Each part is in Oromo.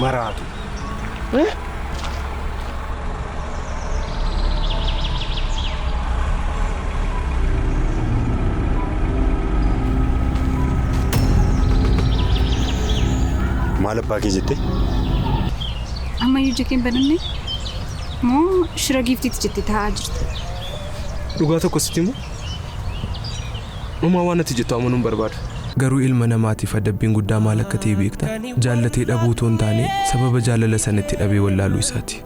Maraatu. Maal abbaa kee jettee? Ammayyuu ija kee hin bananne? Moo shira giiftiiti jettee taa'aa jirta? Dhugaa tokko sitti himu? Homaa waan ati jettu amanuu hin barbaadu. Garuu ilma namaatiif adabbiin guddaa maal akka ta'e beektaa? Jaallatee dhabuu utuu hin taane, sababa jaalala sana itti dhabee wallaaluu isaati.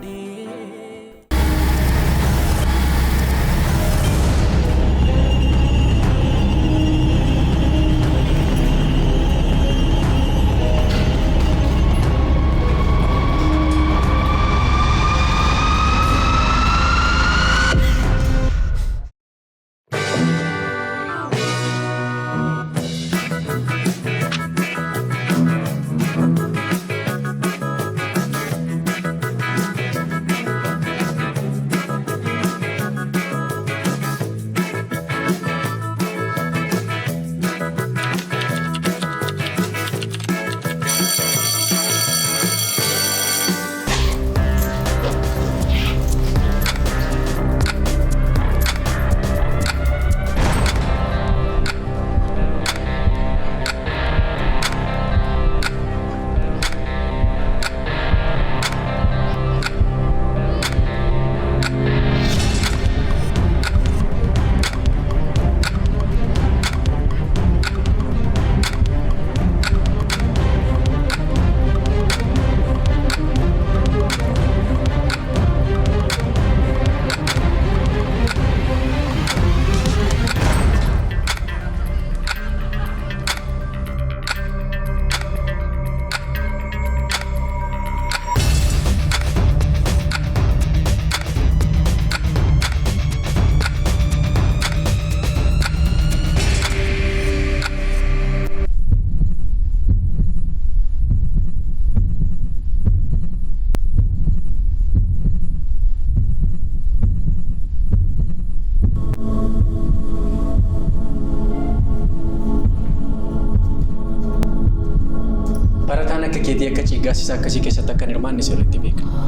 Barataan akka keetii akka ciiggaasisaa akkasii keessatti akka hin hirmaanne sirriitti beekna.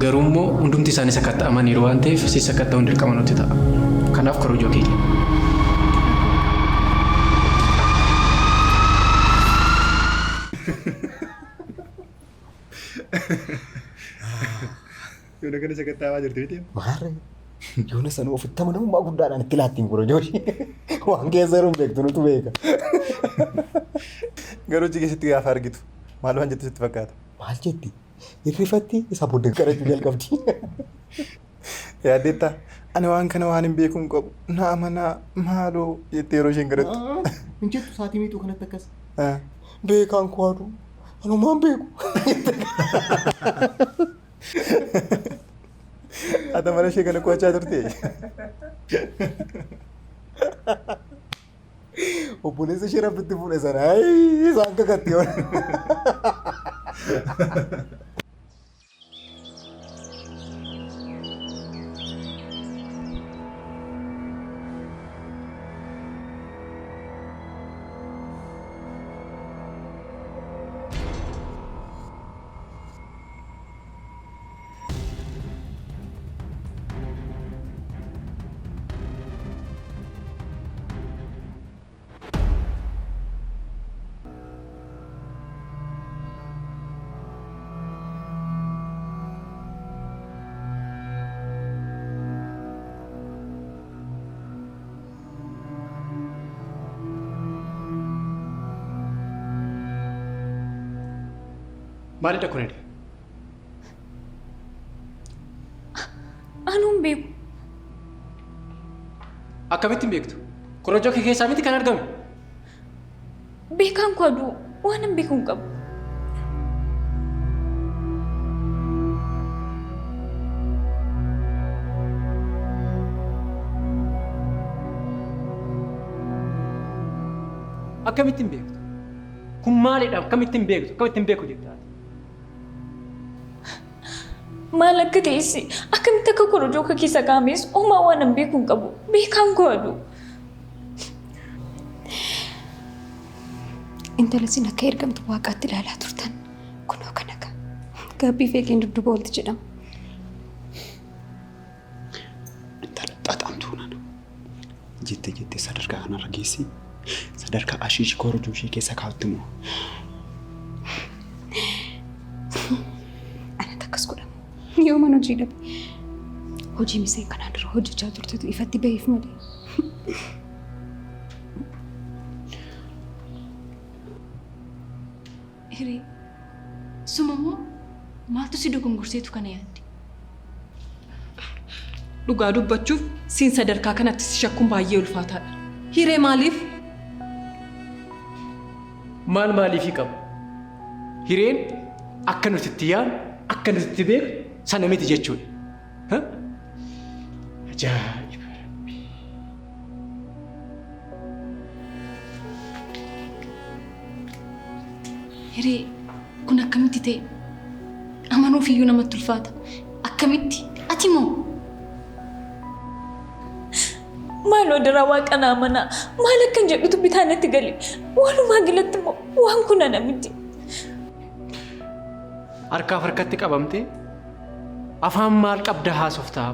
Garuu immoo hundumti isaanii sakatta'amaniiru waan ta'eef si sakatta'uun dirqama nutti ta'a. Kanaaf korojoo kee kenni. Yoona kana sakatta'amaa jirti miti. Maarree yoona sanuu ofitti amanamummaa guddaadhaan itti laattiin korojoo ishee. Waan keessa jiru hin beektu nutu beeka. Garuu achi keessatti gaafa argitu maal waan jettu sitti fakkaata? Maal jetti? Hirrifatti isa booddee kadhachuu jalqabdi. Yaaddeettaa? Ani waan kana waan hin beeku hin qabu. Na amanaa maaloo jettee yeroo isheen kadhattu. Hin jettu saatii miixuu kanatti akkas. Beekaan koo aduu. Anumaan beeku. Ata mala ishee kana qo'achaa turte. Obboleessa ishee rabbitti fuudhe sana ayii isaan kakatti yoon. Maalidha kun edee? Anuu hin beeku. Akkamitti hin beektu? Korojoo kee keessaa miti kan argame. Beekaan koo aduu waan hin beeku hin qabu. Akkamitti hin beektu? Kun maalidha? Akkamitti hin beektu? Akkamitti hin beeku jetta ati? Maal akka ta'es akkamitti akka korojoo koo keessa kaa'ames homaa waan hin beeku hin qabu. Beekaan koo aduu. Intala isin akka ergamtu waaqaatti ilaalaa turtan kunoo kana gaa. Gaabbii feeqeen dudduuba oolti jedhama. Intala xaxamtuu nana. Jettee jettee sadarkaa kanarra geessi. Sadarkaa ashiishi korojoo ishee keessa kaa'utti immoo. Anatti akkas godhama. Yoo mana hojii dhabe. Hojii miseen kanaan dura hojjechaa turtetu ifatti baheef malee. Hiree, suma moo maaltu si dogongorseetu kana yaadde? Dhugaa dubbachuuf siin sadarkaa kanatti si shakkuun baay'ee ulfaataadha. Hiree maaliif? Maal maaliifii qabu? Hireen akka nuti itti yaadnu, akka nuti itti beeknu sana miti jechuudha. Ajaa'iba! Hiree, kun akkamitti ta'e? Amanuuf iyyuu namatti ulfaata. Akkamitti? Ati moo? Maaloo daraa waaqa naa amanaa. Maal akkan jedhutu bitaa natti gale. Walumaa galatti immoo waan kun ana miti. Harkaaf harkatti qabamtee afaan maal qabda haasoftaa?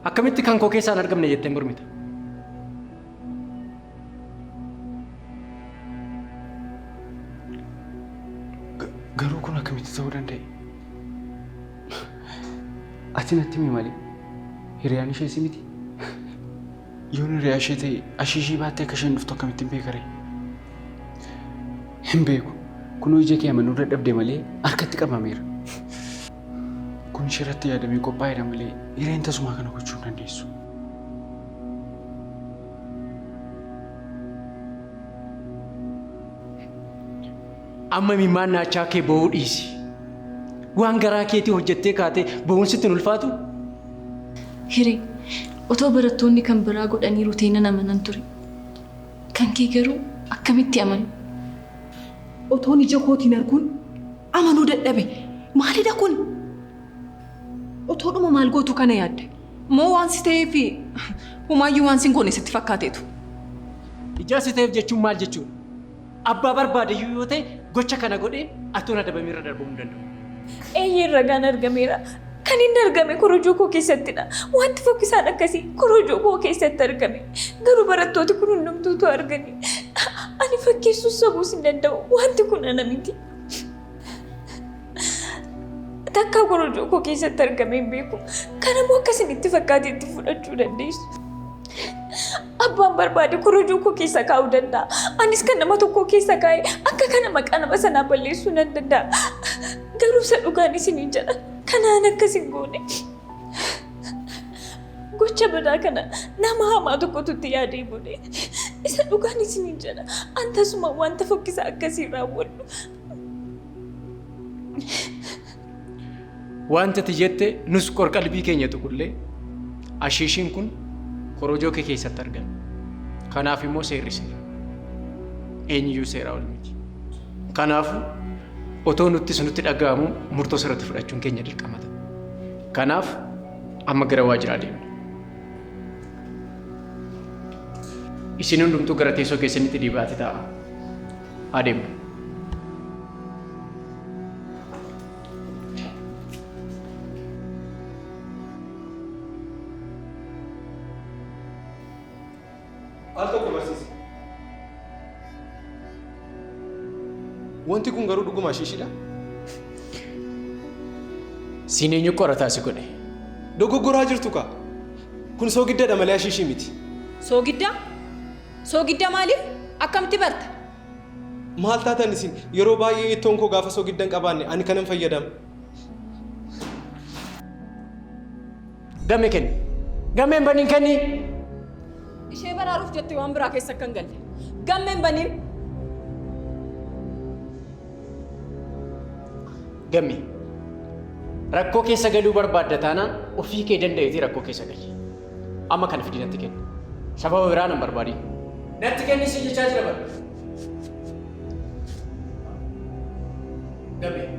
Akkamitti kan koo keessaan argamne jettee mormita? Garuu kun akkamitti ta'uu danda'e? Ati natti himi malee. Hiriyaan ishee si miti? Yoon hiriyaa ishee ta'e ashiishii baattee akka isheen dhuftu akkamittiin beeka ree? Hin beeku. Kunoo ija kee amanuu dadhabde malee harkatti qabameera. Kun ishee irratti yaadamee qophaa'edha malee hireen tasumaa kana gochuu hin dandeessu. Amma imimmaan naachaa kee boo'uu dhiisi. Waan garaa keetii hojjettee kaatee boo'uun sitti hin ulfaatu? Hiree, otoo barattoonni kan biraa godhaniiru ta'ee nan amanan ture. Kan kee garuu akkamitti amanu? Otoon ija kootiin arguun amanuu dadhabe. Maalidha kun? Otoodhuma maal gootu kana yaadde? Moo waan si ta'eef homaayyuu waan sin goone sitti fakkaateetu? Ijaa si ta'eef jechuun maal jechuudha? Abbaa barbaade iyyuu yoo ta'e gocha kana godhee atoon adabamee irra darbamuu hin danda'u. Eeyyeen ragaan argameera. Kan inni argame korojoo koo keessattidha. Wanti fokkisaan akkasii korojoo koo keessatti argame. Garuu barattooti kun hundumtuutu argani. Ani fakkeessuus sobuus hin danda'u. Wanti kun ana miti. Takkaa korojoo koo keessatti argame hin beeku. Kanammoo akka isinitti fakkaatetti fudhachuu dandeessu. Abbaan barbaade korojoo koo keessa kaa'uu danda'a. Anis kan nama tokkoo keessa kaa'e akka kana maqaa nama sanaa balleessuu nan danda'a. Garuu isa dhugaan isiniin jedha. Kanaan akkas hin goone. Gocha badaa kana nama hamaa tokkotu itti yaadee godhe. Isa dhugaan isiniin jedha. An tasuma wanta fokkisaa akkasii raawwadhu. Wanta ati jette nus qorqalbii keenya tuqullee ashiishiin kun korojoo kee keessatti argame. Kanaaf immoo seerri seera. Eenyuyyuu seeraa ol miti. Kanaafuu otoo nuttis nutti dhaga'amu murtoo sirratti fudhachuun keenya dirqama ta'a. Kanaaf amma gara waajjiraa deemna. Isin hundumtuu gara teessoo keessanitti deebi'aati taa'aa. Haa deemnu. Al tokko barsiisi. Wanti kun garuu dhuguma ashiishidha? Siin eenyu qorataa si godhe? Dogoggoraa jirtu kaa. Kun soogiddadha malee ashiishii miti. Soogidda? Soogidda maaliif? Akkamitti barta? Maal taatan isin yeroo baay'ee ittoon koo gaafa soogidda hin qabaanne ani kanan fayyadama. Gamme kenni. Gammeen baniin kenni. Ishee baraaruuf jettee waan biraa keessa akka hin galle. Gammeen baniin. Gamme. Rakkoo keessa galuu barbaadda taanaan ofii kee danda'eetii rakkoo keessa gali. Amma kana fidi natti kenni. Sababa biraa nan barbaadin. Natti kenni siin jechaa jira bara. Gamme.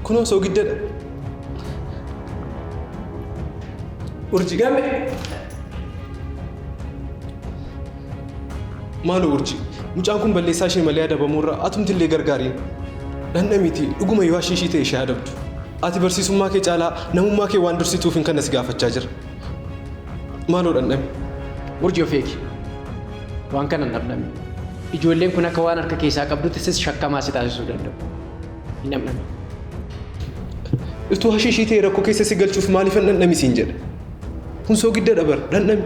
Kunoo soogiddadha. Urji. Gamme. Maaloo Urji. Mucaan kun balleessaa ishee malee adabamuurra atumtillee gargaariin. Dhandhamiiti dhuguma yoo ashiishii ta'e ishee adabdu. Ati barsiisummaa kee caalaa namummaa kee waan dursituuf hin kana si gaafachaa jira. Maaloo dhandhami. Urjii of eegi. Waan kana hin dhandhamin. Ijoolleen kun akka waan harka keessaa qabdutti sis shakkamaa si taasisuu danda'u. Hin dhandhamin. Utuu hashiishii ta'e rakkoo keessa si galchuuf maaliifan dhandhami siin jedha. Kun soogidda bar dhandhami.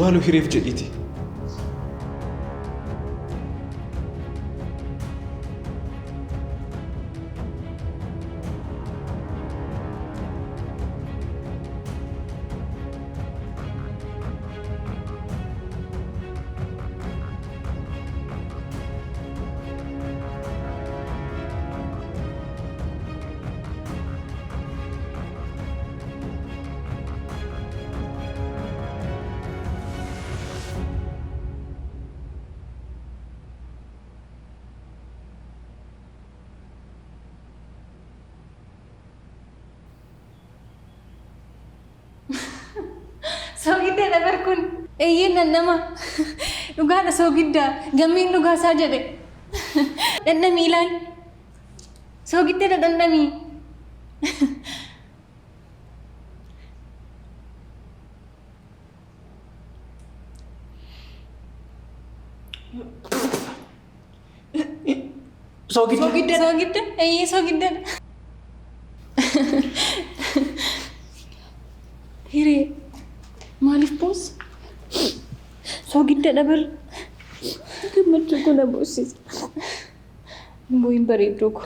Maaloo hireef jedhiiti. Soogiddaadha bar kun. Eeyyeen dhandhama. Dhugaadha soogidda. Gammeen dhugaasaa jedhe. Dhandhamii ilaali. Soogiddaadha dhandhamii. Soogidda. Soogidda. Eeyyee soogiddaadha. Hiree maaliif boossa? Soogiddaadha bar. Gammachuu kun na boossisa. Booyin bareedduu ko.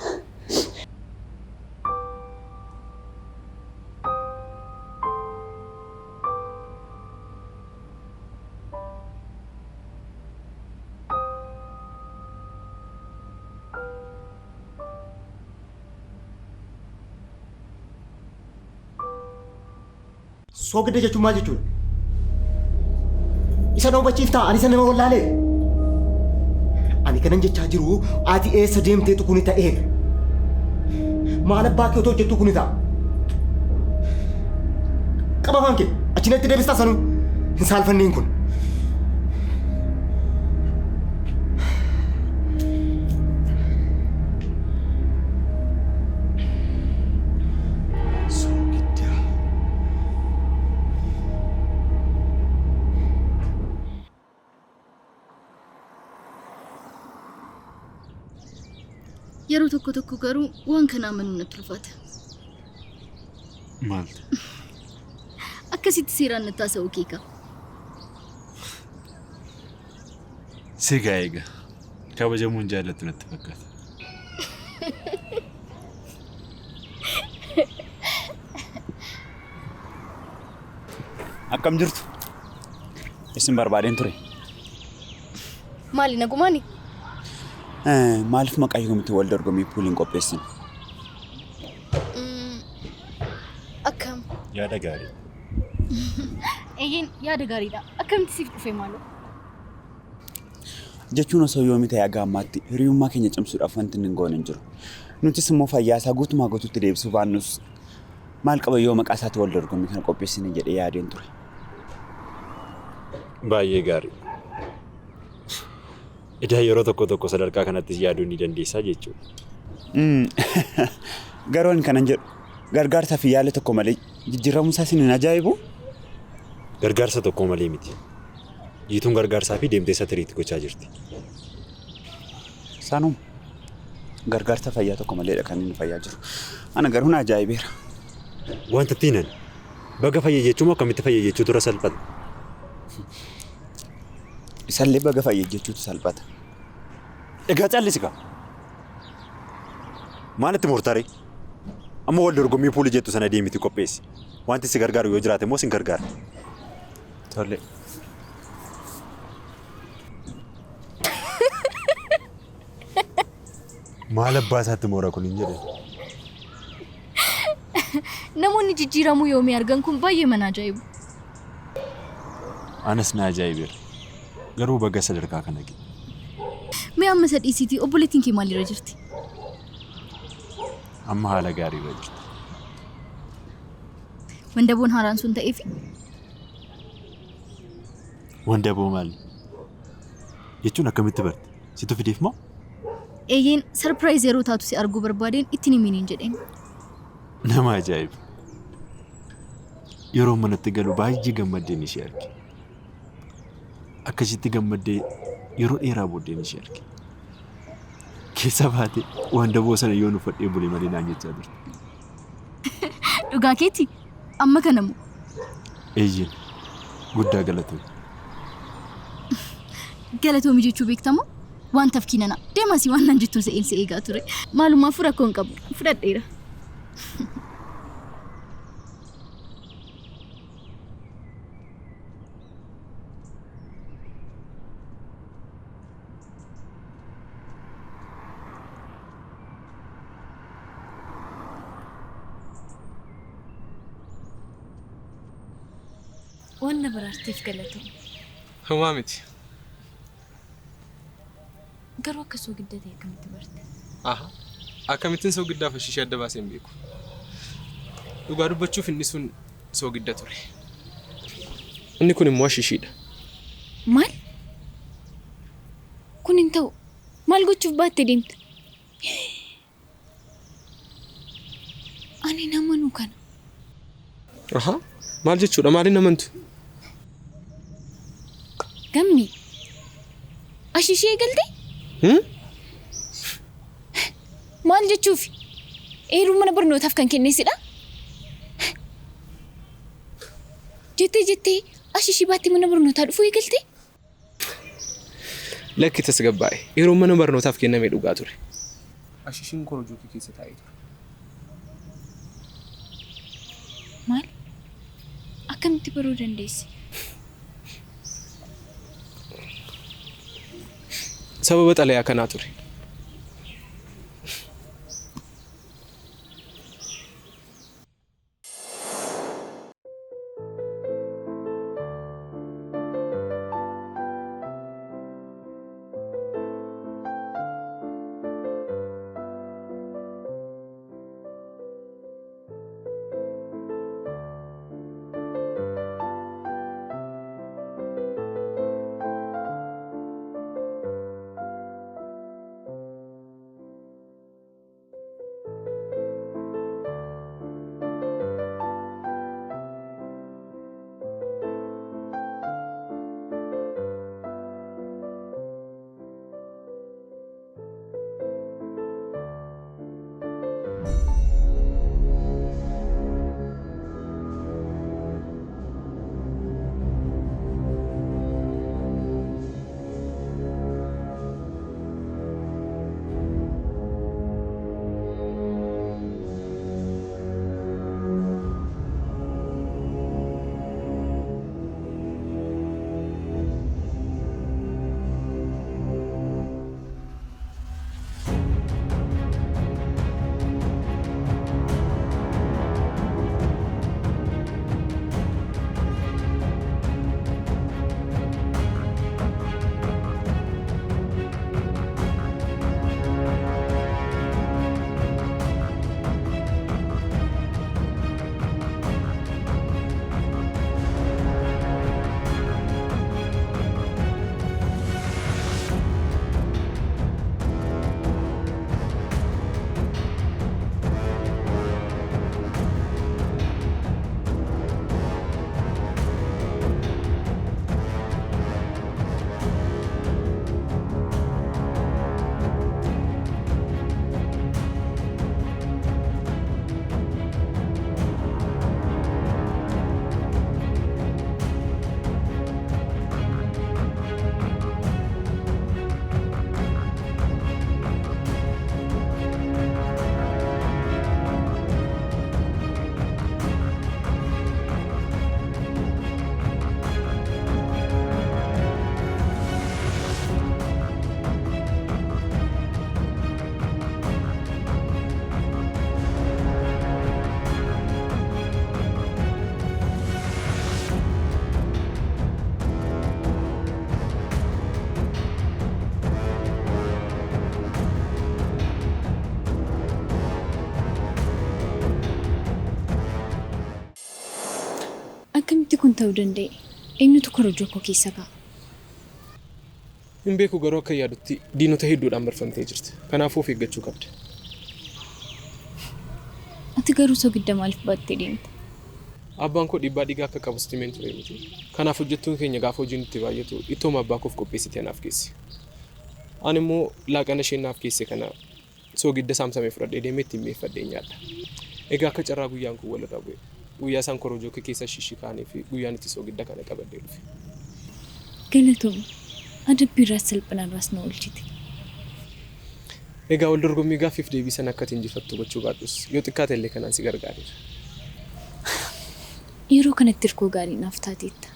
Soogidda jechuun maal jechuudha? Isa na hubachiiftaa? Ani isa nama wallaalee? Ani kanan jechaa jiru ati eessa deemteetu kuni ta'eedha. Maal abbaa kee otoo hojjettuu kuni ta'a? Qaba afaan kee achi natti deebistaa sanuu hin saalfanneen kun. Soogidda. Yeroo tokko tokko garuu waan kana amanuun natti ulfaata. Maaltu? Akkasitti seeraan natti haasa'uu keeka. Sigaa eega. Kabajamuun jaallattu natti fakkaata. Akkam jirtu? Isin barbaadeen ture. Maali nagumaani? Maaliif maqaa yoomitti wal dorgommii puuliin qopheessin? Akkam? Yaada gaarii. Eeyyeen yaada gaariidha. Akkamitti siif dhufe maaloo? Jechuun osoo yoomii ta'e haga ammaatti hiriyummaa keenya cimsuudhaaf wanti inni hin goone hin jiru. Nutis immoo fayyaa isaa guutumaa guutuutti deebisuu baannus maal qaba yoo maqaa isaatti wal dorgommii kana qopheessine jedhee yaadeen ture. Baay'ee gaarii. Edaa yeroo tokko tokko sadarkaa kanattis yaaduu ni dandeessaa jechuudha. Garuu ani kanan jedhu gargaarsaa fi yaala tokko malee jijjiiramuu isaa isin hin ajaa'ibu? Gargaarsa tokko malee miti. Jiituun gargaarsaa fi deemtee isa tiriitti gochaa jirti. Sanuma gargaarsa fayyaa tokko maleedha kan inni fayyaa jiru. Ana garuu na ajaa'ibeera. Wanta ittiin ani baga fayya jechuun akkamitti fayya jechuutu irra salphata. Isallee baga fayya jechuutu salphata. Egaa callisi kaa. Maalitti murtaare? Amma wal dorgommii puulii jettu sana deemiti qopheessi. Wanti si gargaaru yoo jiraate immoo sin gargaara. Tole. Maal abbaa isaatti moora kun hin jedhe. Namoonni jijjiiramuu yoomii argan kun baay'ee mana ajaa'ibu. Anas na ajaa'ibeera. Garuu baga sadarkaa kana ga'e. Mee amma isa dhiisiitii obboleettiin kee maalirra jirti? Amma haala gaariirra jirti. Wandaboon haaraan sun ta'eefi? Wandaboo maali? Jechuun akkamitti barte? Situ fideef moo? Eeyyeen sarpiraayiz yeroo taatu si arguu barbaadeen ittiin himiniin jedheen. Nama ajaa'iba. Yeroo manatti galu baay'ee gammaddeen ishee arge. Akkasitti gammaddee yeroo dheeraa booddeen ishee arge. Keessa baate wandaboo sana yoon uffadhee bule malee naan jechaa turte. Dhugaa keeti amma kana moo? Eeyyeen guddaa galatoomi. Galatoomi jechuu beektamoo? Waan tafkiinana deemasii waan naan jettuun se'een si eegaa ture. Maalumaafuu rakkoo hin qabu fudhadheera. Waan na baraarteef galatoomi. Homaa miti. Garuu akka soogidda ta'e akkamitti barte? Aha. Akkamittiin soogiddaaf ashiishee adda baasee hin beeku. Dhugaa dubbachuuf inni sun soogidda ture. Inni kun immoo ashiishiidha. Maal? Kun hin ta'u. Maal gochuuf baattee deemta? Ani hin amanu kana. Aha. Maal jechuudha? Maaliin amantu? Gammi. Ashiishee eegalte? Maal jechuuf? Eeruu mana barnootaaf kan kenneessidha? Jettee jettee ashiishii baattee mana barnootaa dhufuu eegalte? Lakki tasgabbaa'e. Eeruun mana barnootaaf kenname dhugaa ture. Ashiishiin korojoo kee keessa taa'ee ture. Maal? Akkamitti baruu dandeesse? Sababa xalayaa kanaa ture. Akkamitti kun ta'uu danda'e? Eenyutu korojoo koo keessa kaa'a? Hin beeku garuu akka yaadutti diinota hedduudhaan marfamtee jirti. Kanaafuu of eeggachuu qabda. Ati garuu soogidda maaliif baattee deemta? Abbaan koo dhiibbaa dhiigaa akka qabu sitti himeen ture miti. Kanaaf hojjettuun keenya gaafa hojiin itti baay'atu ittooma abbaa koof qopheessitee naaf geessi. Ani immoo laaqana isheen naaf geesse kana soogidda saamsamee fudhadhee deemee ittiin mi'eeffadhee nyaadha. Egaa akka carraa guyyaan kun walirra bu'e. Guyyaa isaan korojoo kee keessa shiishii kaa'anii fi guyyaan itti soogidda kana qabadhee dhufe. Galatoomi. Adabbii irraas salphina irraas na oolchite. Egaa wal dorgommii gaaffiif deebii sana akka ati injifattu gochuu baadhus yoo xiqqaate illee kanaan si gargaareera. Yeroo kanatti hirkoo gaarii naaf taateetta.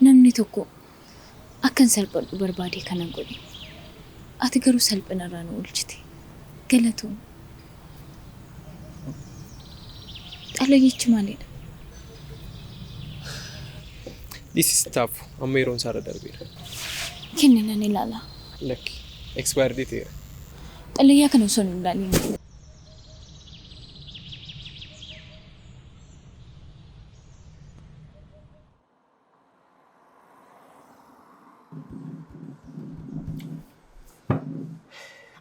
Namni tokko akkan salphadhu barbaadee kana godhe. Ati garuu salphina irraa na oolchite. Galatoomi. Xalayichi maalidha? Dhiisi sittaafu amma yeroon isaa irra darbeera. Kenni nan ilaala. Lakki expired ta'eera. Xalayaa kana osoo hin ilaalin.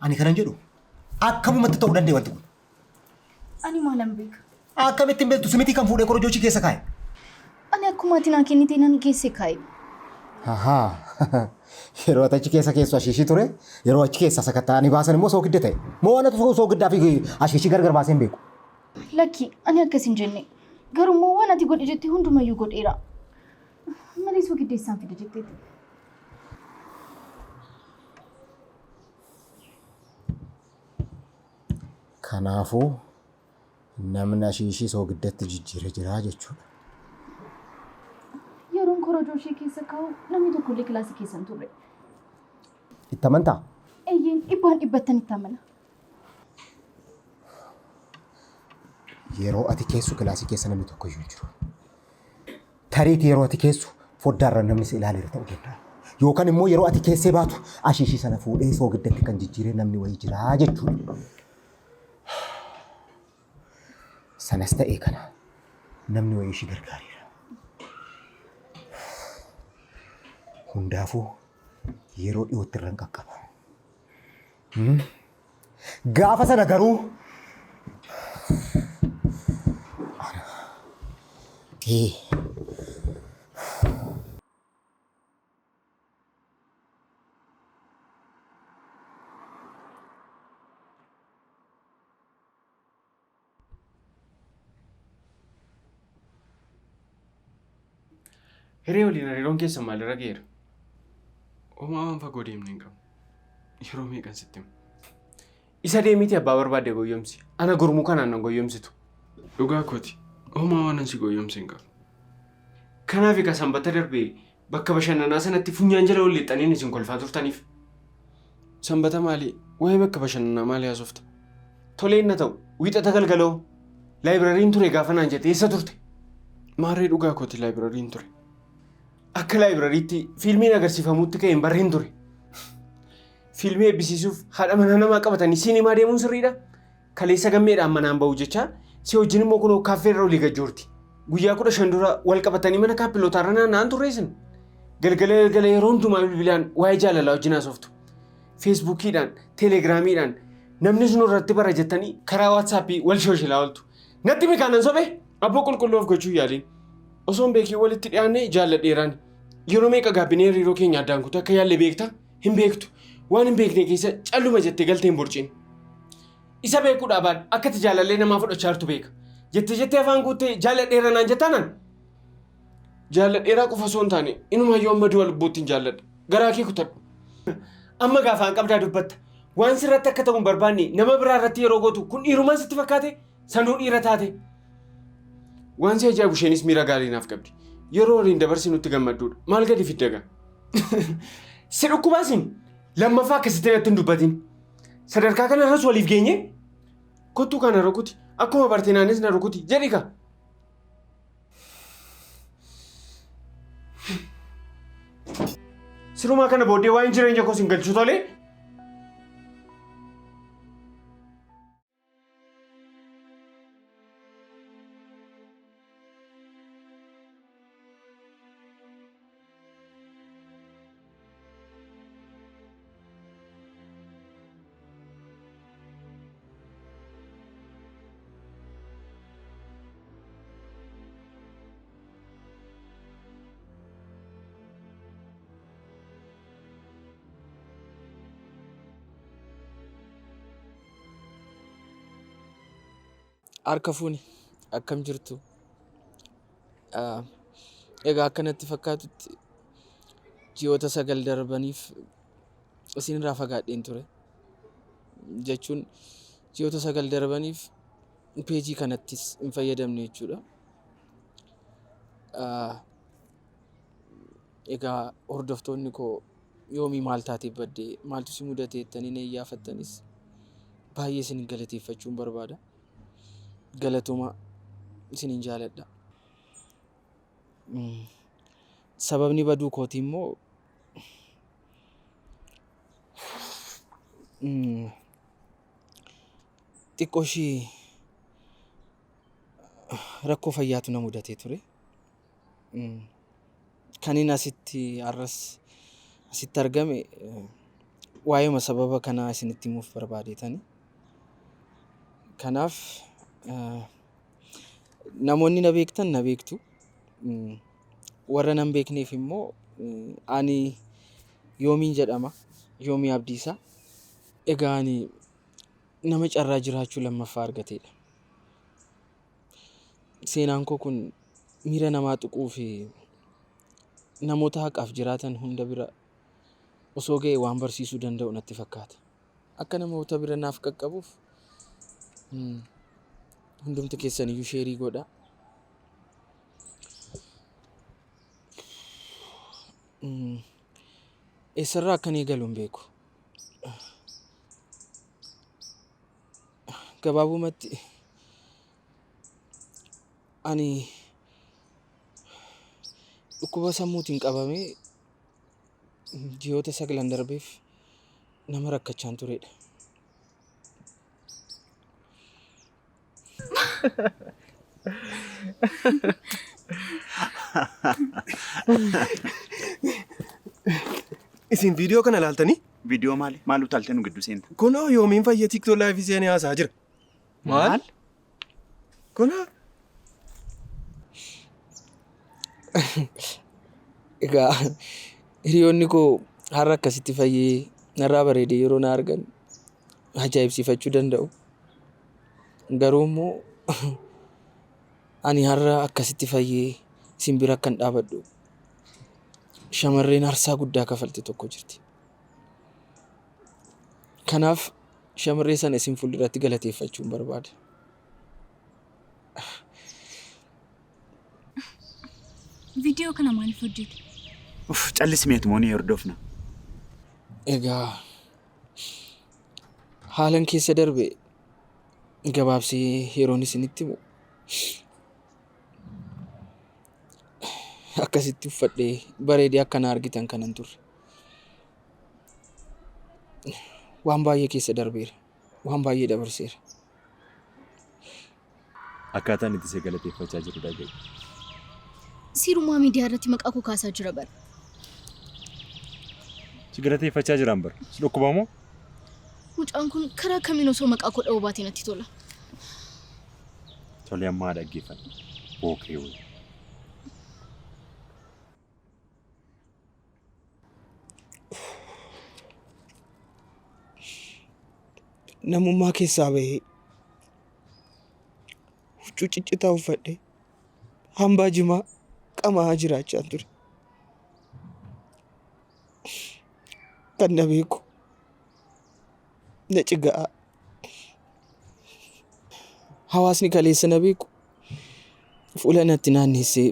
Ani kanan jedhu akkamumatti ta'uu danda'e wanti kun? Ani maalan beeka? Akkamitti hin beektu simitii kan fuudhee korojoo ishii keessa kaa'e? Ani akkuma ati naa kennite nan keesse kaa'e. Ahaa. Yeroo ati achi keessa keessu ashiishii ture, yeroo achi keessa sakatta'anii baasan immoo soogidda ta'e. Moo anatu soogiddaa fi ashiishii gargar baasee hin beeku? Lakki ani akkas hin jenne. Garuu immoo waan ati godhi jette hundumayyuu godheera. Malee soogidda eessaan fida jetteeti. Kanaafuu namni ashiishii soogiddatti jijjiire jira jechuudha. Yeroon korojoo ishee keessa kaa'u namni tokkollee kilaasii keessa hin turre. Itti amantaa? Eeyyeen dhibbaan dhibbattan itti amana. Yeroo ati keessu kilaasii keessa namni tokko iyyuu hin jiru. Tariitii yeroo ati keessu foddaarra namni si ilaaleera ta'uu danda'a. Yookaan immoo yeroo ati keessee baatu ashiishii sana fuudhee soogiddatti kan jijjiire namni wayii jira jechuudha. Sanas ta'ee kana namni wayii ishii gargaareera. Hundaafuu yeroo dhiyootti irra hin qaqqaba. Gaafa sana garuu ee Hiree waliin hariiroon keessan maalirra ga'eera? Homaa waan fagoo deemne hin qabnu. Yeroo meeqan sitti hima? Isa deemiitii abbaa barbaadde goyyomsi. Ana gurmuu kanaan na goyyomsitu. Dhugaa kooti. Homaa waan an si goyyomse hin qabu. Kanaaf egaa sanbata darbe bakka bashannanaa sanatti funyaan jala ol lixxaniin isin kolfaa turtaniif. Sanbata maalii? Waa'ee bakka bashannanaa maalii haasofta? Toleen na ta'u wiixata galgaloo laayibirariin ture gaafa naan jette eessa turte? Maarree dhugaa kooti laayibirariin ture. Akka laayibirariitti fiilmiin agarsiifamutti ka'een barreen ture. Fiilmii eebbisiisuuf haadha manaa namaa qabatanii siinimaa deemuun sirriidha. Kaleessa gammeedhaan manaan ba'u jecha si wajjin immoo kunoo kaaffeerra olii gajjoorti. Guyyaa 15 dura wal qabatanii mana kaappilootaarra naanna'an turreessin. Galgala galgala yeroo hundumaa bilbilaan waa'ee jaalalaa wajjin haasoftu. Feesbuukiidhaan, teelegiraamiidhaan namni sun irratti bara jettanii karaa waatsaappii wal shooshilaa ooltu. Natti mikaanan sobe Abboo qulqulluu of gochuu yaaliin. Osoo hin beekiin walitti dhiyaannee jaalladheeraan. Yeroo meeqa gaabbinee hariiroo keenya addaan kutuu akka yaalle beektaa? Hin beektu. Waan hin beekne keessa calluma jettee galtee hin borciin. Isa beekuudhaa baal akka ati jaalallee namaa fudhachaa jirtu beeka. Jettee jettee afaan guuttee jaalladheera naan jettaanaan. Jaalladheeraa qofa osoo hin taane inumaayyuu amma du'a lubbuutti hin jaalladha. Garaa kee kutadhu. Amma gaafa afaan qabdaa dubbatta. Waan sirratti akka ta'u hin barbaanne nama biraa irratti yeroo gootu kun dhiirummaan sitti fakkaate sanuu dhiira taate. Waan si ajaa'ibu isheenis miira gaarii naaf qabdi. Yeroo waliin dabarsinutti gammadduudha. Maal gadi fidda gaa? Si dhukkubaasin lammaffaa akkasitti natti hin dubbatin. Sadarkaa kanarras waliif geenye Kottuu kana rukuti. Akkuma barte naanis na rukuti. Jedhi kaa. Sirumaa kana booddee waa'een jireenya koos hin galchu tolee. Harka fuuni akkam jirtu? Egaa akka natti fakkaatutti ji'oota 9 darbaniif isinirraa fagaadheen ture. Jechuun ji'oota 9 darbaniif peejii kanattis hin fayyadamne jechuudha. Egaa hordoftoonni koo yoomii maal taatee badde maaltu si mudate jettanii na iyyaafattanis baay'ee isin galateeffachuun barbaada. Galatoomaa isinin jaaladha. Sababni baduu kootii immoo xiqqoo ishii rakkoo fayyaatu na mudatee ture. Kanin asitti har'as asitti argame waa'eema sababa kanaa isinitti himuuf barbaadeetani. Kanaaf namoonni na beektan na beektu. Warra nan beekneef immoo ani Yoomiin jedhama. Yoomii Abdiisaa. Egaa ani nama carraa jiraachuu lammaffaa argateedha. Seenaan koo kun miira namaa tuquu fi namoota haqaaf jiraatan hunda bira osoo ga'e waan barsiisuu danda'u natti fakkaata. Akka namoota bira naaf qaqqabuuf hundumti keessaniyyuu sheerii godhaa. Eessarraa akkan eegalu hin beeku. Gabaabumatti ani dhukkuba sammuutiin qabamee ji'oota saglan darbeef nama rakkachaan turedha. Isin viidiyoo kana ilaaltanii? Viidiyoo maali? Maal utaaltee nu gidduu seenta? Kunoo yoomiin fayya TikTok live seenee haasaa jira. Maal? Kunoo. Egaa hiriyoonni koo har'a akkasitti fayyee narraa bareedee yeroo na argan ajaa'ibsiifachuu danda'u. Garuu immoo ani har'a akkasitti fayyee isin bira akkan dhaabadhu shamarreen aarsaa guddaa kafalte tokko jirti. Kanaaf shamarree sana isin fuulduratti galateeffachuun barbaada. Viidiyoo kana maaliif hojjete? Uff callisi meetu moo ni hordofna. Egaa haalan keessa darbe gabaabsee yeroon isinitti himu akkasitti uffadhee bareedee akka na argitan kanan turre. Waan baay'ee keessa darbeera. Waan baay'ee dabarseera. Akkaataan itti si galateeffachaa jiru dhaga'i. Sirumaa miidiyaa irratti maqaa koo kaasaa jira bara. Si galateeffachaa jiraan bara. Si dhukkuba moo? Mucaan kun karaa kamiin osoo maqaa koo dha'uu baatee natti tola. Tole ammaa dhaggeeffadhu. Bookee wayii. Namummaa keessaa bahee huccuu ciccitaa uffadhee hambaa jimaa qama'aa jiraachaa ture. Kan na beeku na ciga'aa. Hawaasni kaleessa na beeku fuula natti naannessee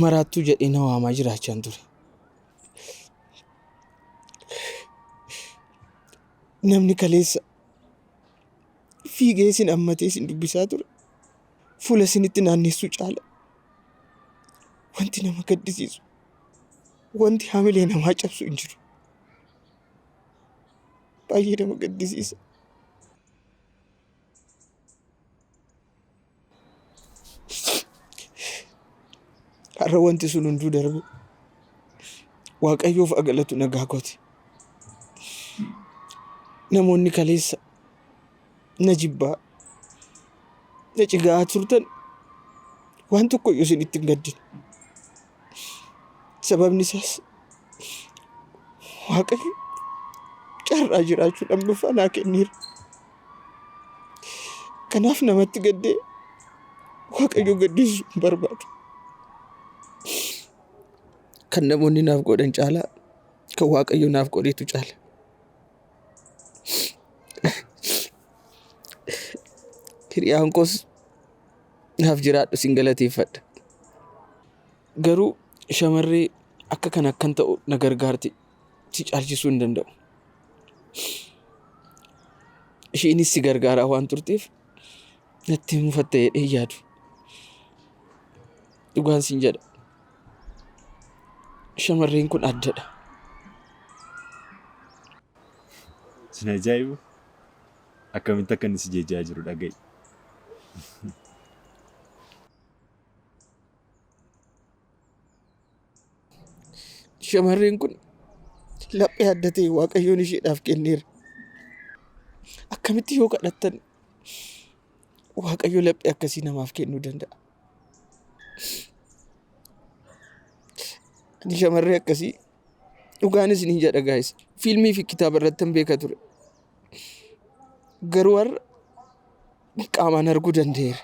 maraattuu jedhee na waamaa jiraachaan ture. Namni kaleessa fiigee isin hammatee isin dubbisaa ture fuula isinitti naannessuu caala wanti nama gaddisiisu wanti hamilee namaa cabsu hin jiru. Baay'ee nama gaddisiisa. Har'a wanti sun hunduu darbe Waaqayyoof haa galatu nagaa kooti. Namoonni kaleessa na jibbaa na cigaa'aa turtan waan tokko iyyuu isinitti hin gaddine. Sababni isaas Waaqayyo carraa jiraachuu lammaffaa naa kenneera. Kanaaf namatti gaddee Waaqayyo gaddisiisuu hin barbaadu. Kan namoonni naaf godhan caalaa kan Waaqayyo naaf godhetu caala. Hiriyaan koos naaf jiraadhu sin galateeffadha. Garuu shamarree akka kana akkan ta'u na gargaarte si caalchisuu hin danda'u. Isheenis si gargaaraa waan turteef natti mufatta jedhee hin yaadu. Dhugaan siin jedha. Shamarreen kun addadha. Sin ajaa'ibu? Akkamitti akka inni si jejaa jiru dhaga'i. Shamarreen kun laphee adda ta'e Waaqayyoon isheedhaaf kenneera. Akkamitti yoo kadhattan Waaqayyo laphee akkasii namaaf kennuu danda'a? Ani shamarree akkasii dhugaan isiniin jedha gaayis. Fiilmii fi kitaaba irrattan beeka ture. Garuu har'a qaamaan arguu danda'eera.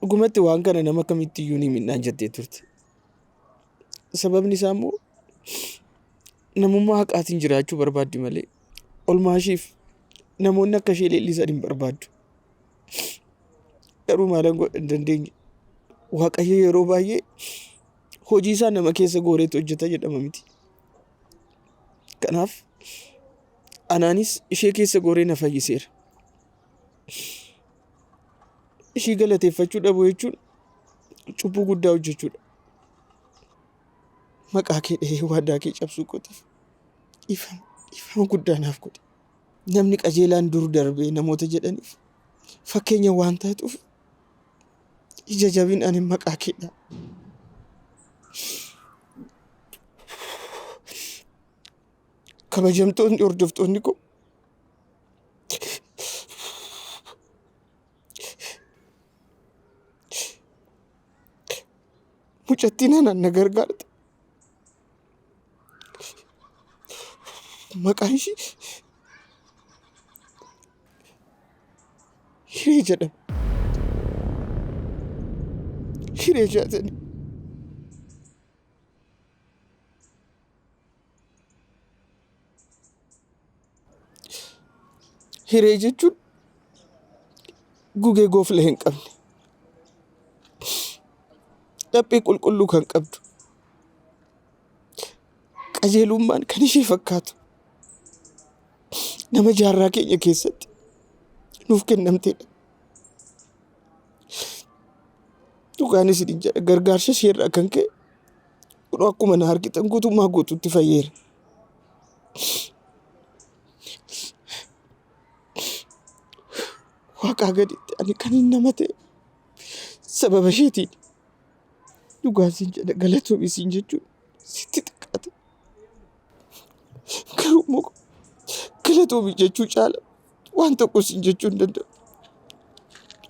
Dhugumatti waan kana nama kamitti iyyuu ni minnaan jettee turte. Sababni isaa immoo namummaa haqaatiin jiraachuu barbaaddi malee olmaa isheef namoonni akka ishee leellisan hin barbaaddu. Garuu maalan godha hin dandeenye. Waaqayyo yeroo baay'ee hojii isaa nama keessa gooreetu hojjeta jedhama miti. Kanaaf anaanis ishee keessa gooree na fayyiseera. Ishii galateeffachuu dhabuu jechuun cubbuu guddaa hojjechuudha. Maqaa kee dhahee waadaa kee cabsuu kootiif dhiifama dhiifama guddaa naaf godhi. Namni qajeelaan dur darbee namoota jedhaniif fakkeenya waan taatuuf ija jabin ani maqaa kee dha'a. Kabajamtoonni hordoftoonni koo mucattiin anaan na gargaarte. Maqaan ishii Hiree jedhama. Hiree jaatanii. Hiree jechuun gugee goofla hin qabne. Laphee qulqulluu kan qabdu. Qajeelummaan kan ishee fakkaatu. Nama jaarraa keenya keessatti nuuf kennamtedha. Dhugaan isiniin jedha gargaarsa ishee irraa kan ka'e kunoo akkuma na argitan guutummaa guutuutti fayyeera. Waaqaa gaditti ani kan hin nama ta'e sababa isheetiin dhugaa siin jedha galatoomi siin jechuun sitti xiqqaate. Garuu immoo galatoomi jechuu caala waan tokko siin jechuu hin danda'u.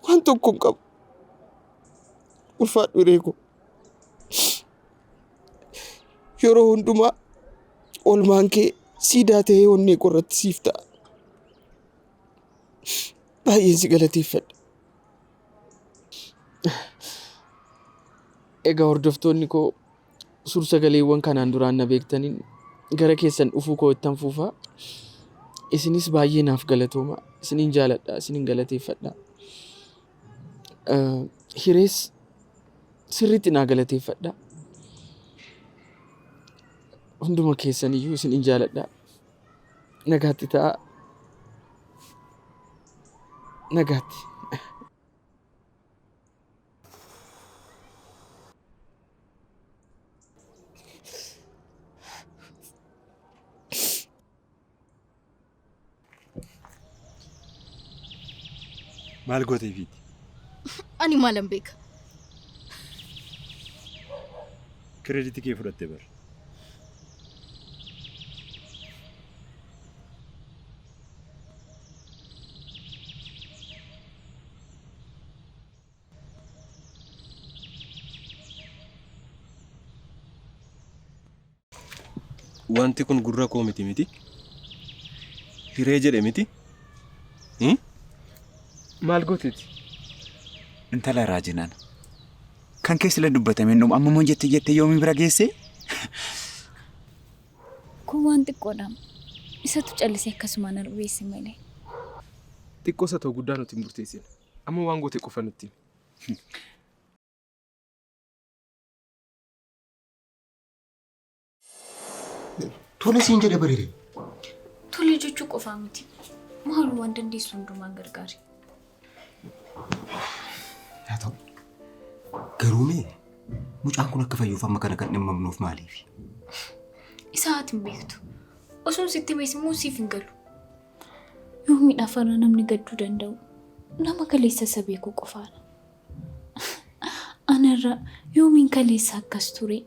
Waan tokko hin qabu. Ulfaadhu hiree koo. Yeroo hundumaa oolmaan kee siidaa ta'ee onnee koo irratti siif ta'a. Baay'een si galateeffadha. Egaa hordoftoonni koo suur-sagaleewwan kanaan duraan na beektaniin gara keessan dhufuu koo ittan fufa. Isinis baay'ee naaf galatooma. Isinin jaaladha, isinin galateeffadha. Hirees sirriitti naa galateeffadha. Hunduma keessaniyyuu isinin jaaladha. Nagaatti ta'aa. Nagaatti. Maal gooteefiiti? Ani maalan beeka? Kireeditii kee fudhatte bar. Wanti kun gurra koo miti miti. Hiree jedhe miti. Maal gooteeti? Intala raajinaan. Kan keessa illee dubbatameen dhumu amma moo jettee jettee yoomii bira geesse? Kun waan xiqqoodha. Isatu callisee akkasumaan arbeesse malee. Xiqqoo isa ta'u guddaa nuti hin murteessine. Amma waan goote qofa nutti himi. Tole siin jedhe bareede. Tole jechuu qofaa miti. Maaloo waan dandeessu hundumaan gargaari. Haa ta'u. Garuu mee mucaan kun akka fayyuuf amma kana kan dhimmamnuuf maaliif? Isa ati hin beektu. Osoon sitti himes immoo siif hin galu. Yoomiidhaaf har'a namni gadduu danda'u nama kaleessa isa beeku qofaadha. Anarra yoomiin kaleessa akkas ture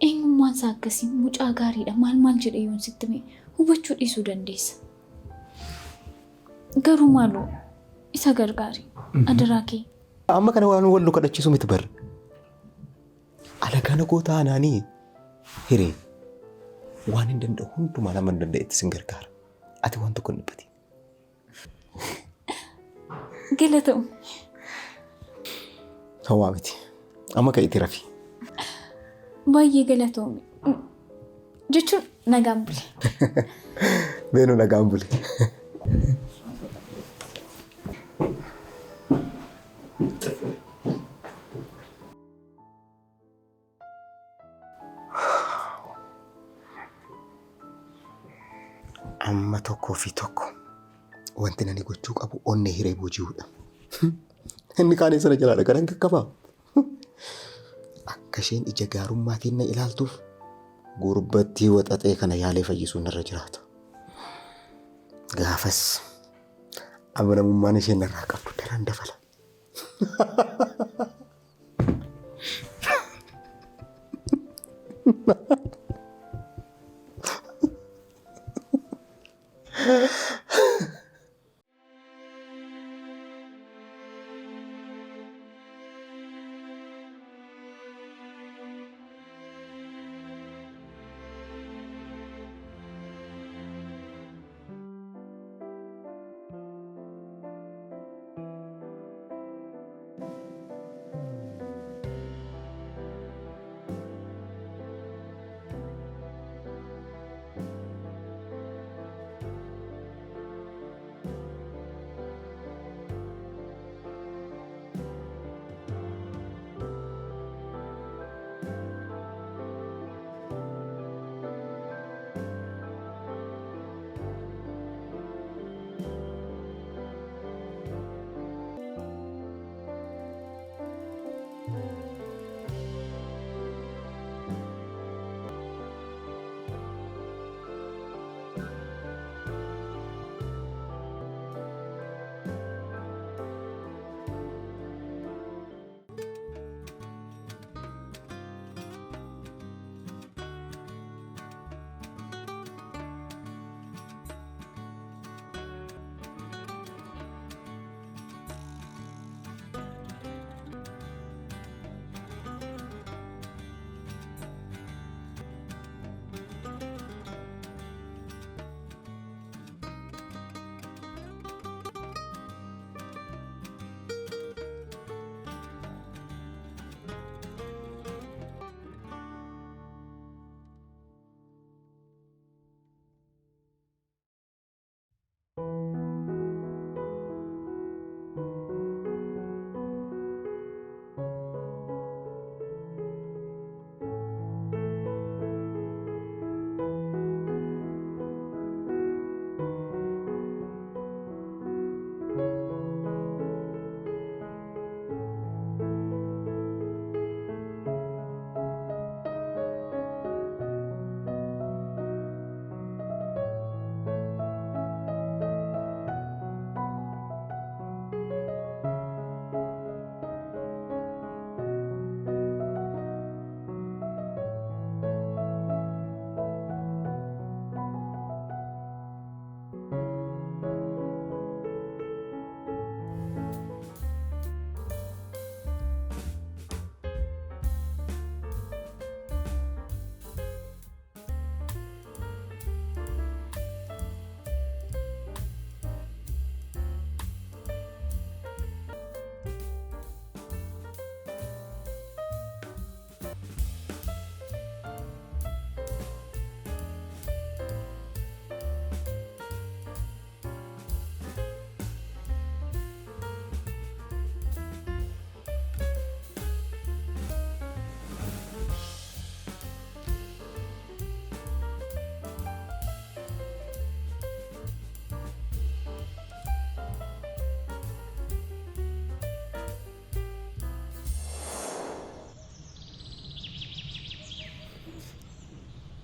eenyummaan isaa akkasii mucaa gaariidha maal maal jedhee yoon sitti hime hubachuu dhiisuu dandeessa. Garuu maaloo isa gargaari adaraa kee. Amma kana waan wal nu kadhachiisu miti barra. Alagaan goota anaanii hiree waan hin danda'u hundumaa nama hin danda'etti sin gargaara. Ati waan tokko hin dhiphatin. Galatoom. Hawaa miti. Amma ka'iitii rafi. Baay'ee galatoomi. Jechuun nagaan bule. Beenu nagaan bule. Amma tokkoo fi tokko wanti nani gochuu qabu onnee hiree booji'uudha. Inni kaan sana jalaadha kanan qaqqabaa. Akka isheen ija gaarummaatiin na ilaaltuuf gurbattii waxaxee kana yaalee fayyisuun irra jiraata. Gaafas amanamummaan isheen narraa qabdu daran dabala.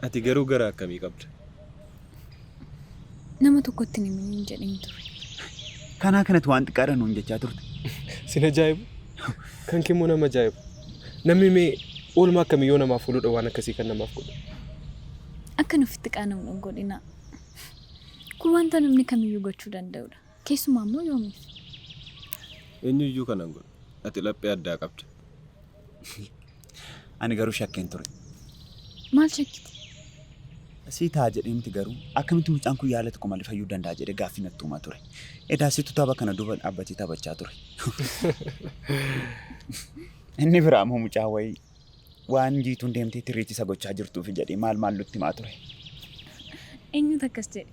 Ati garuu gara akkamii qabda? Nama tokkotti hin himin jedheen ture. Kanaa kanatti waan xiqqaadha nuun jechaa turte. Sin ajaa'ibu. Kan kee immoo nama ajaa'ibu. Namni mee oolmaa akkamii yoo namaaf ooludha waan akkasii kan namaaf godhu. Akka nu ofitti qaana'u hin godhinaa. Kun wanta namni kamiyyuu gochuu danda'udha. Keessumaa immoo yoomiif. Eenyuyyuu kana hin godhu. Ati laphee addaa qabda. Ani garuu shakkeen ture. Maal shakkite? Sii ta'a jedhee miti garuu akkamitti mucaan kun yaala tokko malee fayyuu danda'a jedhee gaaffii natti uumaa ture. Edaa situ tapha kana duuba dhaabbatee taphachaa ture. Inni biraa immoo mucaa wayii waan jiituun deemtee tiriitii isa gochaa jirtuufi jedhee maal maal nutti himaa ture. Eenyutu akkas jedhe?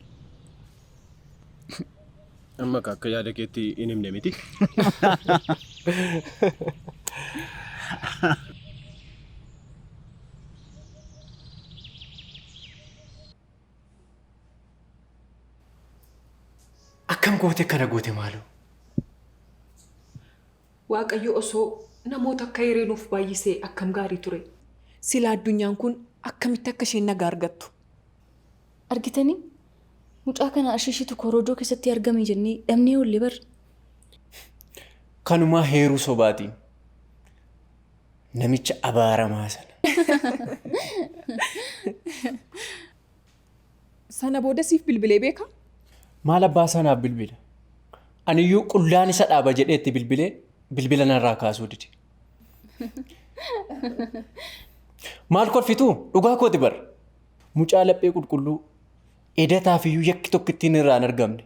Amma akka yaada keetti hin himne miti. Akkam goote kana goote maaloo? Waaqayyo osoo namoota akka hiree nuuf baay'isee akkam gaarii ture. Silaa addunyaan kun akkamitti akka isheen nagaa argattu. Argitanii? Mucaa kana ashiishitu korojoo keessatti argame jennee dhabnee oolle bar. Kanumaa heeruu sobaatiin. Namicha abaaramaa sana. Sana booda siif bilbilee beekaa? Maal abbaa sanaaf bilbila? Aniyyuu qullaan isa dhaaba jedhee itti bilbilee bilbila narraa kaasuu dide. Maal kolfituu? Dhugaa kooti bar. Mucaa laphee qulqulluu edataafiyyuu yakki tokko ittiin irraa hin argamne.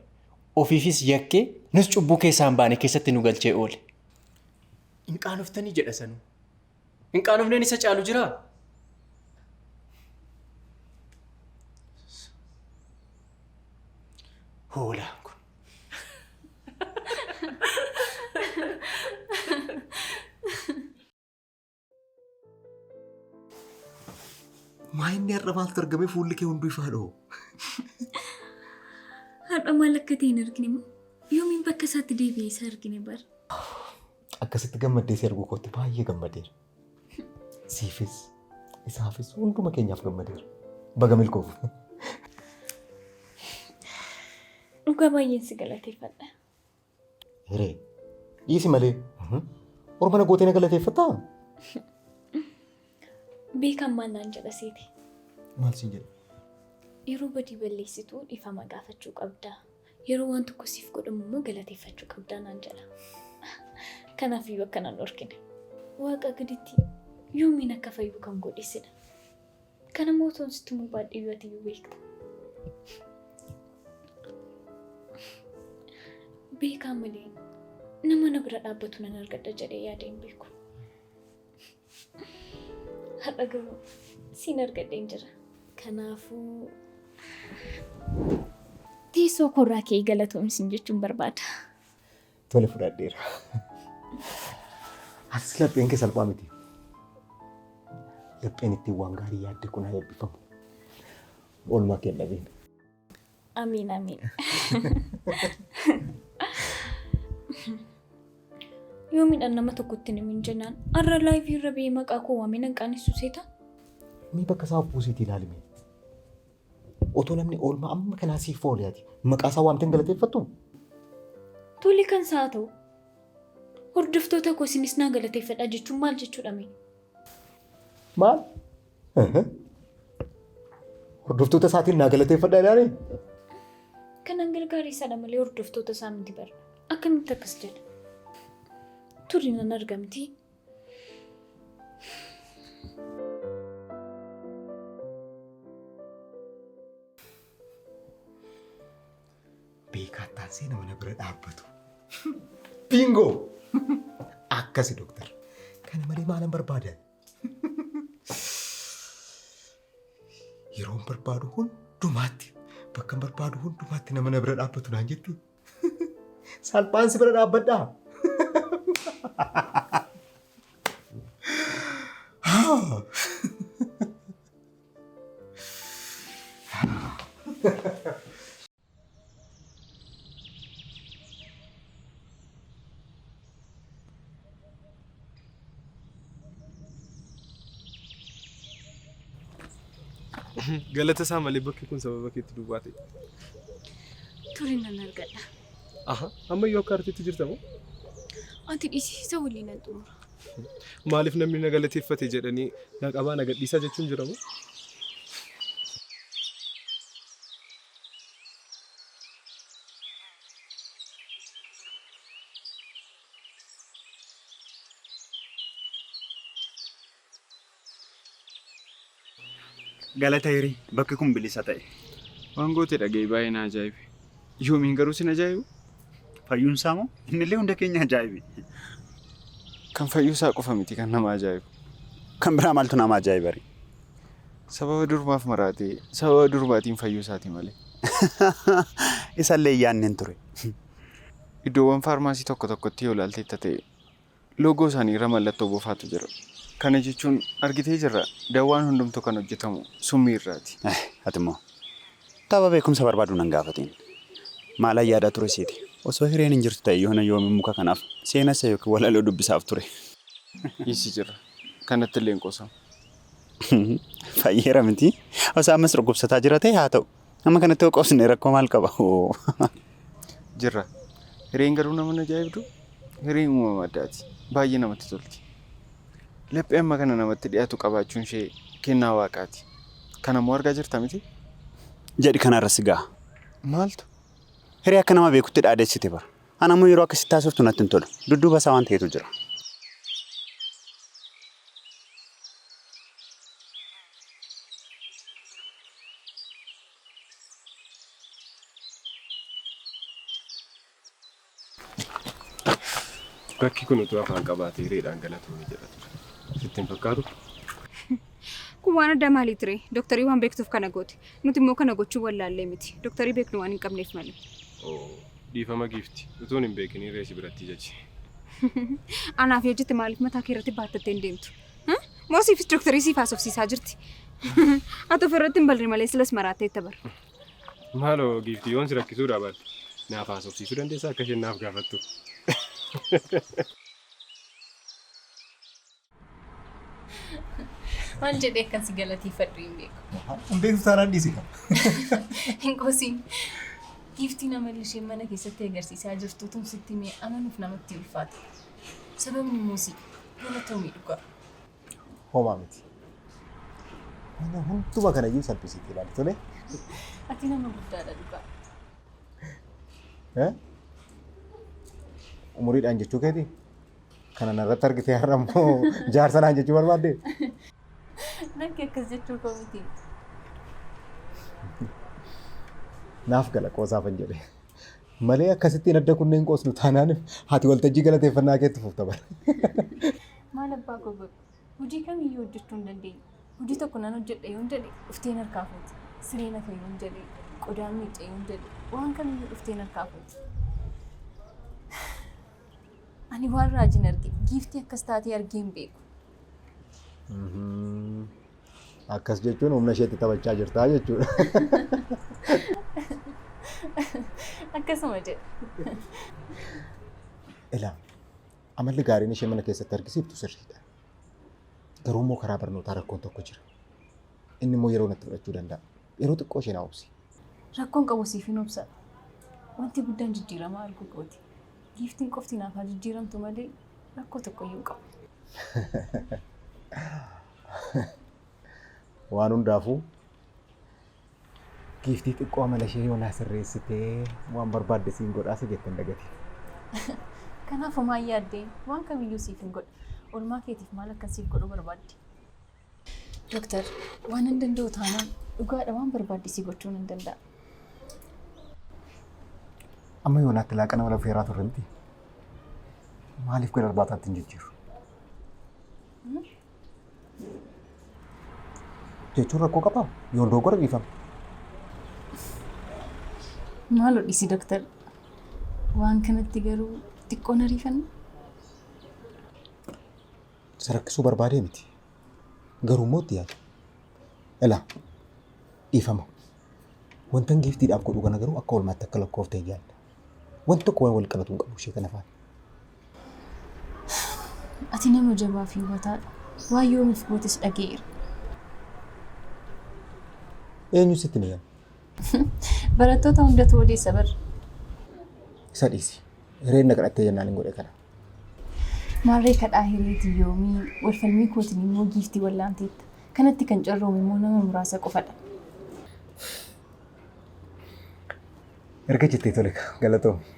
Ofiifis yakkee nus cubbuu keessaa hin baane keessatti nu galchee oole. Hin qaanoftanii jedha sanuu. Hin qaanofneen isa caalu jiraa? Hoolaan kun. Maa inni har'a maaltu argame fuulli kee hunduu ifaa dhoo? Har'a maal akka ta'e hin argine moo? Yoomiin bakka isaatti deebi'ee isa argine bara. Akkasitti gammaddee si arguu kootti baay'ee gammadeera. Siifis, isaafis hunduma keenyaaf gammadeera. Baga milkoofne. Dhugaa baay'een si galateeffadha. Hiree, dhiisi malee. Orma na gootee na galateeffattaa? Beekaan maal naan jedha seete? Maal siin jedha? Yeroo badii balleessitu dhiifama gaafachuu qabda. Yeroo waan tokko siif godhamu immoo galateeffachuu qabda naan jedha. Kanaaf iyyuu akka nan dhorkine. Waaqa gaditti yoomiin akka fayyu kan godhe sidha. Kana immoo otoon sitti himuu baadhee iyyuu ati iyyuu beekta. Beekaa malee nama na bira dhaabbatu nan argadha jedhee yaadee hin beeku. Har'a garuu siin argadheen jira. Kanaafuu teessoo koorraa ka'ee galatoomi siin jechuun barbaada. Tole fudhadheera. Atis lapheen kee salphaa miti. Lapheen ittiin waan gaarii yaadde kun haa eebbifamu. Oolmaa kee hin dhabiin. Amiin amiin. Yoo miidhaan nama tokkotti hin himin jennaan har'a laayivii irra ba'ee maqaa koo waamee nan qaanessu seeta. Mee bakka isaa of buusiitii ilaali mee. Otoo namni oolmaa amma kanaa siif oole ati maqaa isaa waamtee hin galateeffattuu? Tole kan isaa haa ta'u. Hordoftoota koo isinis naa galateeffadhaa jechuun maal jechuudha mee? Maal? Hordoftoota isaatiin naa galateeffadhaa jedhaanii? Kanan gargaare isadha malee hordoftoota isaa miti bar. Akkamitti akkas jedha? Turi nan argamti. Beekaa taansee nama na bira dhaabbatu. Biingoo! Akkasi doktar. Kana malee maalan barbaada? Yeroon barbaadu hundumaatti bakka barbaadu hundumaatti nama na bira dhaabbatu naan jetti. Salphaan si bira dhaabbadhaa. Galata isaa malee bakki kun sababa keetti duwwaa ta'e. Turi nan argadha. Aha, ammayyuu akka artiitti jirta moo? Ati dhiisi isa waliin nan xumura. Maaliif namni na galateeffate jedhanii na qabaa na gadhiisaa jechuun jira moo? Galata hirii bakki kun bilisa ta'e. Waan goote dhaga'i baay'ee na ajaa'ibe. Yoomiin garuu sin ajaa'ibu? Fayyuun isaa moo? Innillee hunda keenya ajaa'ibe. Kan fayyuu isaa qofa miti kan nama ajaa'ibu. Kan biraa maaltu nama ajaa'iba ree? Sababa durbaaf maraatee sababa durbaatiin fayyuu isaati malee. Isallee yaadneen ture. Iddoowwan faarmaasii tokko tokkotti yoo ilaalteetta ta'e loogoo isaanii irra mallattoo bofaatu jira. Kana jechuun argitee jirra dawaan hundumtuu kan hojjetamu summii irraati. Ati immoo tapha beekumsa barbaadu nan gaafatiin. Maalan yaadaa ture seeti. Osoo hireen hin jirtu ta'e yoona yoomiin muka kanaaf seenessa yookiin walaloo dubbisaaf ture. Dhiisi jirra. Kanatti illee hin qoosamu. Fayyeera miti. Osoo ammas dhukkubsataa jira ta'e haa ta'u. Amma kanatti yoo qoosne rakkoo maal qaba? Jirra. Hireen garuu nama hin ajaa'ibdu? Hireen uumama addaati. Baay'ee namatti tolti. Laphee amma kana namatti dhiyaatu qabaachuun ishee kennaa waaqaati. Kana immoo argaa jirta miti? Jedhi kanarra si ga'a. Maaltu? Hiree akka nama beekutti dhaadessite bara. Ana ammoo yeroo akkasitti haasoftu natti hin tolu. Dudduuba isaa waan ta'etu jira. Bakki kun utuu afaan qabaatee hireedhaan galatoomi jedha ture. Sitti hin fakkaatu? Kun waan addaa maalii ture? Doktarii waan beektuuf kana goote. Nuti immoo kana gochuu wallaallee miti. Doktarii beeknu waan hin qabneef malee. Oo, dhiifama giifti. Utuun hin beekin hiree si biratti jaje. Anaaf yoo jette maaliif mataa kee irratti baattattee hin deemtu? Moo siifis doktarii siif haasofsiisaa jirti? Ati ofirratti hin balre malee silas maraatteetta bar. Maaloo giifti yoon si rakkisuu dhaabatte naaf haasofsiisuu dandeessaa akka isheen naaf gaafattu. Maal jedhee akkan si galateeffadhu hin beeku. Hin beektu taanaan dhiisi kaa. Hin qoosiin. Giiftiin amalli isheen mana keessatti agarsiisaa jirtu utuun sitti himee amanuuf namatti ulfaata. Sababni immoo si. Galatoomi dhugaa. Homaa miti. Mana hunduma kana iyyuu salphisiitii ilaali tole. Ati nama guddaadha dhugaa. Eh? Umuriidhaan jechuu keeti? Kana narratti argitee har'a immoo jaarsa naan jechuu barbaadde? Lakki akkas jechuu koo miti. Naaf gala qoosaafan jedhe. Malee akkasittiin adda kunneen qoosnu taanaan ati waltajjii galateeffannaa keetti fufta bara. Maal abbaa koo godhu? Hojii kamiyyuu hojjechuu hin dandeenye. Hojii tokko nan hojjedha yoon jedhe dhuftee narkaa fuuti. Siree nafa yoon jedhe, qodaa miicca yoon jedhe, waan kamiyyuu dhuftee narkaa fuuti. Ani waan raajiin arge giiftii akkas taatee argee hin beeku. Akkas jechuun humna isheetti taphachaa jirtaa jechuudha. Akkasuma jedha. Ilaa amalli gaariin ishee mana keessatti argisiiftu sirriidha. Garuu immoo karaa barnootaa rakkoon tokko jira. Inni immoo yeroo natti fudhachuu danda'a. Yeroo xiqqoo ishee naa obsi. Rakkoon qabu siif hin obsa. Wanti guddaan jijjiirama arguu kooti. Giiftiin qofti naaf haa jijjiiramtu malee rakkoo tokkoyyuu hin qabu. Waan hundaafuu giiftii xiqqoo amala ishee yoo naa sirreessitee waan barbaadde siin godhaa si jette hin dagatiin. Kanaaf homaa hin yaaddeen waan kamiyyuu siif hin godha. Oolmaa keetiif maal akkan siif godhu barbaadde? Doktar, waanan danda'u taanaan dhugaadha waan barbaadde sii gochuu nan danda'a. Amma yoonaatti laaqana wal affeeraa turre miti. Maaliif gara irbaataatti hin jijjiirru? Jechuun rakkoo qabaa? Yoon dogoggore dhiifama. Maaloo dhiisi doktar. Waan kanatti garuu xiqqoo na riifanna. Si rakkisuu barbaadee miti. Garuu immoo itti yaadi. Ilaa dhiifama. Wantan giiftiidhaaf godhu kana garuu akka oolmaatti akka lakkoofte hin yaadne. Wanti tokko waan wal qabatu hin qabu ishee kana faana. Ati nama jabaa fi hubataadha. Waan yoomiif gootes dhaga'eera. Eenyu sitti hime? Barattoota hundatu odeessa bar. Isa dhiisi. Hireen na kadhattee jennaan hin godhe kana. Maarree kadhaa hireeti yoomii walfalmii kootiin immoo giiftii wallaanteetta. Kanatti kan carroome immoo nama muraasa qofadha. Erga jettee tole galatoomi.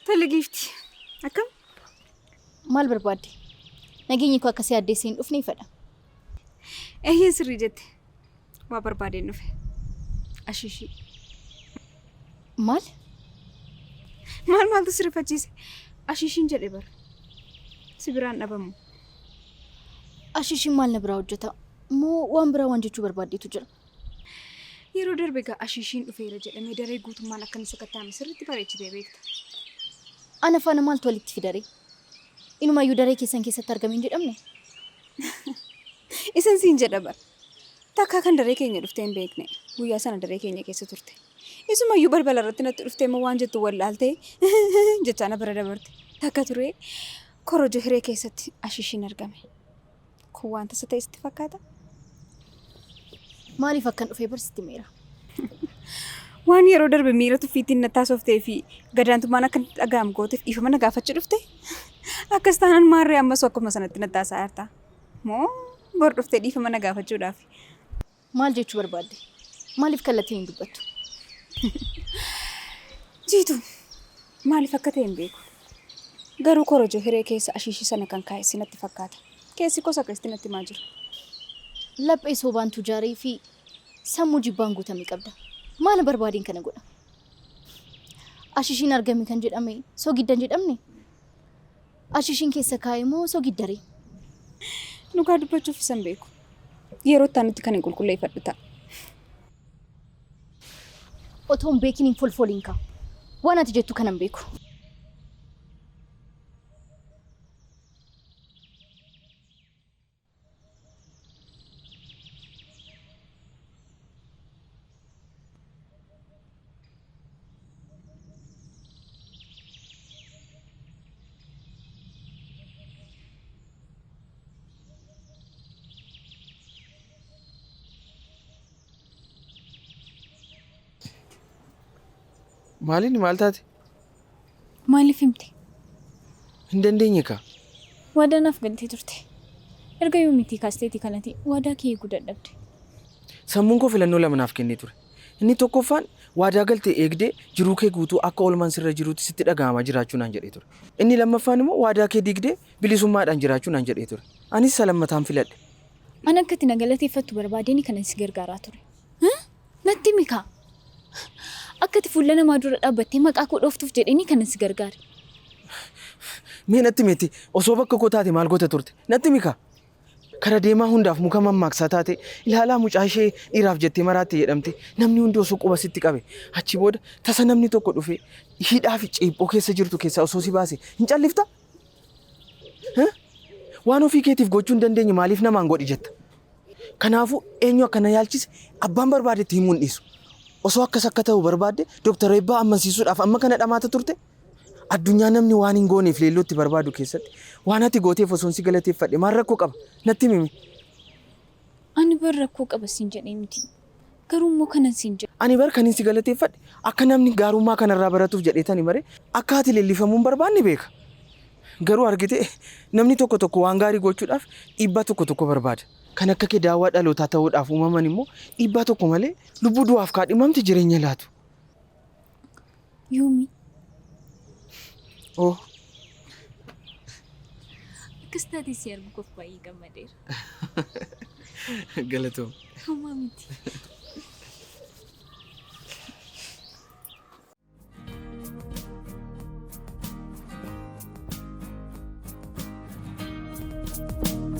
Tole giifti. Akkam? Maal barbaadde? Nageenyi koo akkasii addeessee hin dhufne fedha. Eeyyee sirrii jette. Waa barbaadeen dhufe. Ashiishii. Maal? Maal maaltu si rifachiise? Ashiishiin jedhe bara. Si biraan dhabamu. Ashiishiin maal na biraa hojjeta? Moo waan biraa waan jechuu barbaaddeetu jira? Yeroo darbe egaa ashiishiin dhufeera jedhamee daree guutummaan akka inni sakatta'ame sirriitti bareechitee beekta. Ana faana maaltu walitti fidaree? Inumayyuu daree keessan keessatti argame hin jedhamne? Isin siin jedha bara. Takkaa kan daree keenya dhuftee hin beekne. Guyyaa sana daree keenya keessa turte. Isumayyuu balbala irratti natti dhuftee immoo waan jettu wallaaltee jechaa na bira dabarte. Takka turee korojoo hiree keessatti ashiishiin argame. Kun waan tasa ta'e sitti fakkaata? Maaliif akkan dhufee bar sitti meera? Waan yeroo darbe miira tuffiitiin natti haasoftee fi gadaantummaan akka natti dhaga'amu gooteef dhiifama na gaafachuu dhufte? Akkas taanaan maarree ammas akkuma sanatti natti haasa'aa jirta? Moo bor dhuftee dhiifama na gaafachuudhaaf? Maal jechuu barbaadde? Maaliif kallattiin hin dubbattu? Jiitu, maaliif akka ta'e hin beeku. Garuu korojoo hiree keessa ashiishii sana kan kaa'e si natti fakkaata. Keessi koos akkasitti natti himaa jira. Laphee sobaan tujaaree fi sammuu jibbaan guutame qabda. Maal barbaadeen kana godha? Ashiishiin argame kan jedhame soogidda hin jedhamne? Ashiishiin keessa kaa'e moo soogiddaree? Dhugaa dubbachuuf isa hin beeku. Yeroo itti aanutti kan hin qulqulleeffadhu ta'a. Otoo hin beekin hin folfoliin kaa. Waan ati jettu kana hin beeku. Maaliin maal taate? Maaliif himte? Hin dandeenye kaa. Waadaa naaf galtee turte. Erga yoomiitii kaasteeti kanati waadaa kee eeguu dadhabde. Sammuun koo filannoo lama naaf kennee ture. Inni tokkoffaan waadaa galte eegdee jiruu kee guutuu akka oolmaan sirra jiruutti sitti dhaga'amaa jiraachuu naan jedhee ture. Inni lammaffaan immoo waadaa kee diigdee bilisummaadhaan jiraachuu naan jedhee ture. Anis isa lammataan filadhe. An akka ati na galateeffattu barbaadeeni kanan si gargaaraa ture. Natti himi kaa. Akka ati fuula namaa dura dhaabbattee maqaa koo dhooftuuf jedheeni kanan si gargaare. Mee natti himi ati osoo bakka koo taate maal goota turte? Natti himi kaa. Kara deemaa hundaaf muka mammaaksaa taate ilaalaa mucaa ishee dhiiraaf jettee maraatte jedhamte namni hundi osoo quba sitti qabe achi booda tasa namni tokko dhufee hidhaa fi ceephoo keessa jirtu keessaa osoo si baase hin callifta? Waan ofii keetiif gochuu hin dandeenye maaliif namaan godhi jetta? Kanaafuu eenyu akka na yaalchise abbaan barbaadetti himuu hin dhiisu. Osoo akkas akka ta'u barbaadde Dr. Eebbaa ammansiisuudhaaf amma kana dhamaata turte? Addunyaa namni waan hin gooneef leelloo itti barbaadu keessatti waan ati gooteef osoon si galateeffadhe maal rakkoo qaba? Natti himi mee. Ani bar rakkoo qaba siin jedhee miti. Garuu immoo kanan siin jedhu. Ani bar kanin si galateeffadhe akka namni gaarummaa kanarraa baratuuf jedheetani maree akka ati leellifamuu hin barbaanne beeka. Garuu argitee namni tokko tokko waan gaarii gochuudhaaf dhiibbaa tokko tokko barbaada. Kan akka kee daawwaa dhalootaa ta'uudhaaf uumaman immoo dhiibbaa tokko malee lubbuu du'aaf kaadhimamte jireenya laatu. Yoomi. Oh. Akkas taatee si arguu koof baay'ee gammadeera. Galatoom. Homaa miti. you.